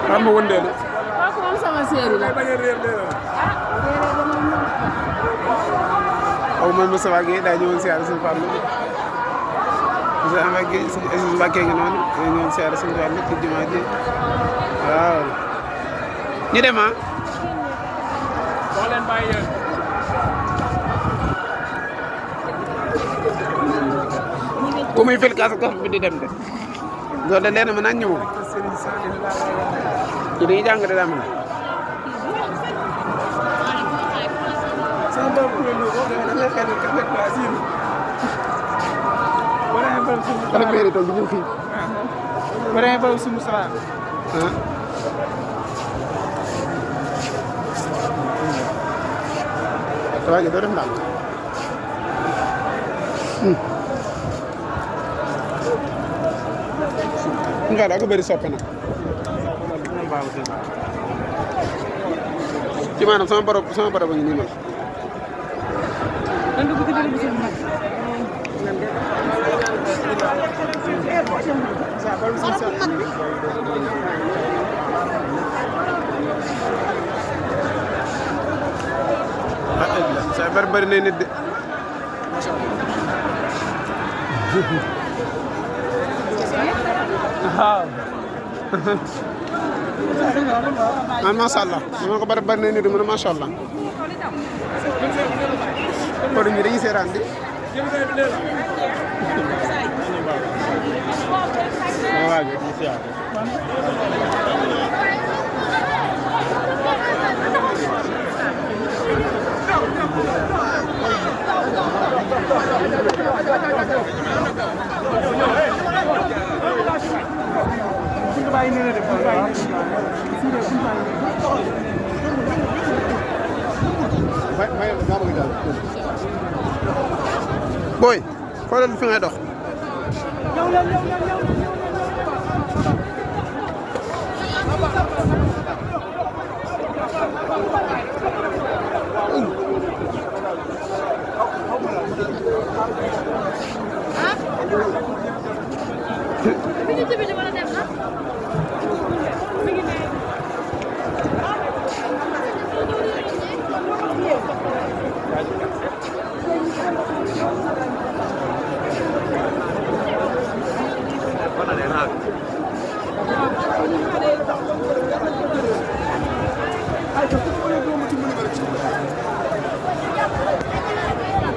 xam nga wëndeelu. kooku moom sama séeru la. aw man Moustapha Guèye daa ñëwoon siyaare suñu Fallu Moustapha Guèye suñu Mbàkke ngi noonu daa ñëwoon siyaare suñu Fallu ci jumaa ji waaw ñu dem ah. boo leen bàyyi yéen. ku muy fil kaas gox bi di dem de loolu de leer na ma nañ ñëw ci dañuy jàng de daa mel wala mairie toog bi ñëw fii Bare ba sumu sala. Tawa gi doo def ndànk nga daa ko bëri soppe nag ci maanaam sama barab a ngi nii man sa bari na nit de man macha allah dama ko bari na nit de man macha allah kon ñu dañuy seeraan di boy xoolal fi ngay dox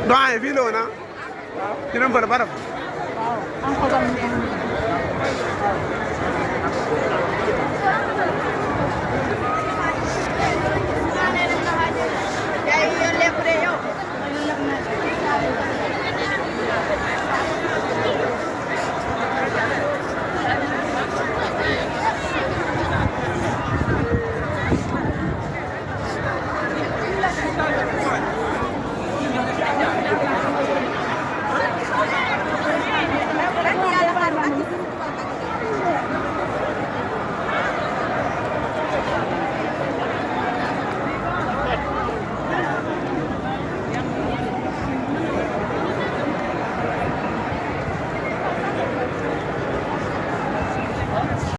doyen fii la woon ah dina mën a barab